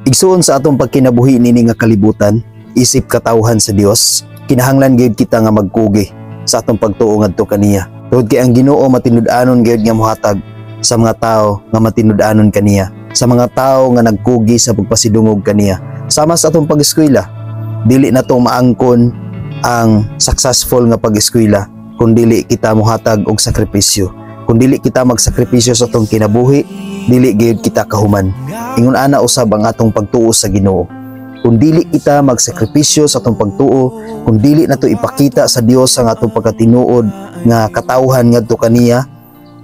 Igsuon, sa atong pagkinabuhi nini nga kalibutan, isip katawhan sa Dios, kinahanglan gyud kita nga magkugi sa atong pagtuo ngadto kaniya. Tungod kay ang Ginoo matinud-anon gyud nga mohatag sa mga tao nga matinud-anon kaniya, sa mga tao nga nagkugi sa pagpasidungog kaniya. Sama sa atong pag-eskwela, dili na to maangkon ang successful nga pag-eskwela kung dili kita mohatag og sakripisyo. Kung dili kita magsakripisyo sa atong kinabuhi, dili gyud kita kahuman. Ingon ana usab ang atong pagtuo sa Ginoo. Kung dili kita magsakripisyo sa atong pagtuo, kung dili nato ipakita sa Dios ang atong pagkatinuod nga katawhan ngadto kaniya,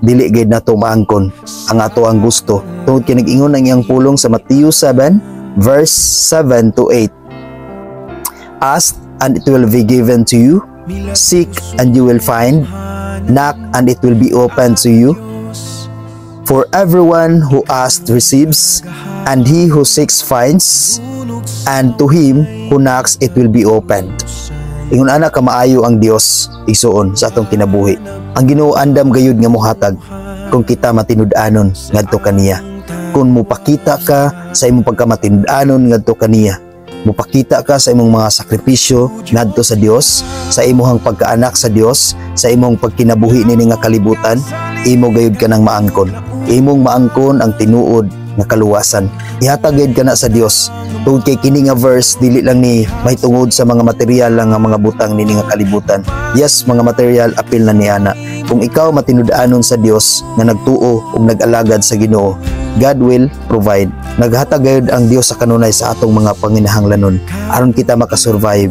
dili gyud nato maangkon ang ato ang gusto. Tungod kay nag-ingon ang iyang pulong sa Matthew 7 verse 7 to 8. "Ask and it will be given to you. Seek and you will find. Knock and it will be opened to you. For everyone who asks receives, and he who seeks finds, and to him who knocks it will be opened." Ingon ana kamaayo ang Dios, igsuon, sa atong kinabuhi. Ang Ginoo andam gayud nga mohatag kung kita matinud-anon ngadto kaniya. Kung mupakita ka sa imong pagkamatinud-anon ngadto kaniya, mupakita ka sa imong mga sakripisyo ngadto sa Dios, sa imong pagkaanak sa Dios, sa imong pagkinabuhi nini nga kalibutan, imo gayud ka nang maangkon. Imong maangkon ang tinuod nga kaluwasan. Ihatag gayud kana sa Dios. Tungod kay kini nga verse dili lang ni may tungod sa mga material lang nga mga butang nini nga kalibutan. Yes, mga material apil na niana. Kung ikaw matinud-anon sa Dios nga nagtuo ug nag-alagad sa Ginoo, God will provide. Naghatag gayud ang Dios sa kanunay sa atong mga panginahanglanon aron kita makasurvive.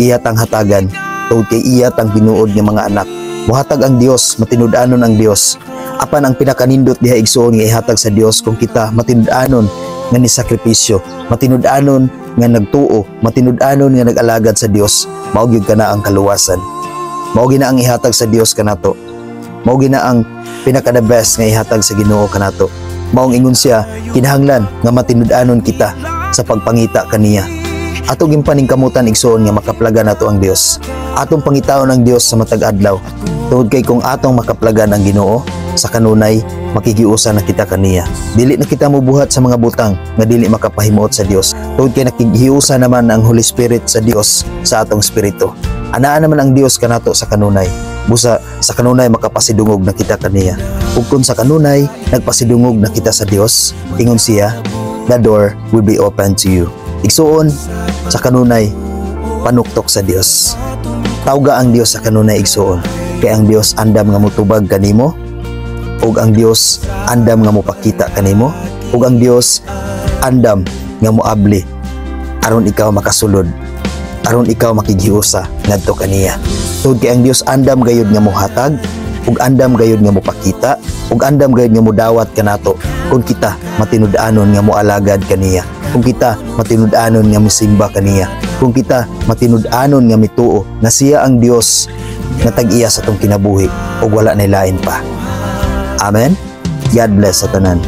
Iya tang hatagan tungod kay iya tang tinuod nga mga anak. Muhatag ang Dios, matinud-anon ang Dios. Apan ang pinakanindot diha, igsuon, nga ihatag sa Dios kung kita matinud-anon nga ni sakripisyo, matinud-anon nga nagtuo, matinud-anon nga nag-alagad sa Dios, mao gyud kana ang kaluwasan. Mao gyud na ang ihatag sa Dios kanato. Mao gyud na ang pinaka the best nga ihatag sa Ginoo kanato. Maong ingon siya, kinahanglan nga matinud-anon kita sa pagpangita kaniya. Ato ginpaningkamutan, igsuon, nga makaplagan nato ang Dios. Atong pangitaon ang Dios sa matag adlaw. Tungod kay kung atong makaplagan ang Ginoo, sa kanunay makighiusa na kita kaniya. Dili na kita mubuhat sa mga butang nga dili makapahimuot sa Dios. Tungod kay nakighiusa naman ang Holy Spirit sa Dios sa atong espiritu. Anaa naman ang Dios kanato sa kanunay. Busa sa kanunay makapasidungog na kita kaniya. Ug kung sa kanunay nagpasidungog na kita sa Dios, ingon siya, the door will be open to you. Igsuon, sa kanunay panuktok sa Dios. Tawga ang Dios sa kanunay, igsuon. Kay ang Dios andam nga mutubag kanimo, ug ang Dios andam nga mopakita kanimo, ug ang Dios andam nga moabli aron ikaw makasulod, aron ikaw makighiusa ngadto kaniya. Tungod kay ang Dios andam gayud nga mohatag, ug andam gayud nga mopakita, ug andam gayud nga modawat kanato kung kita matinud-anon nga moalagad kaniya, kung kita matinud-anon nga misimba kaniya, kung kita matinud-anon nga mituo nga siya ang Dios nga tag-iya sa atong kinabuhi ug wala nay lain pa. Amen. God bless sa tanan.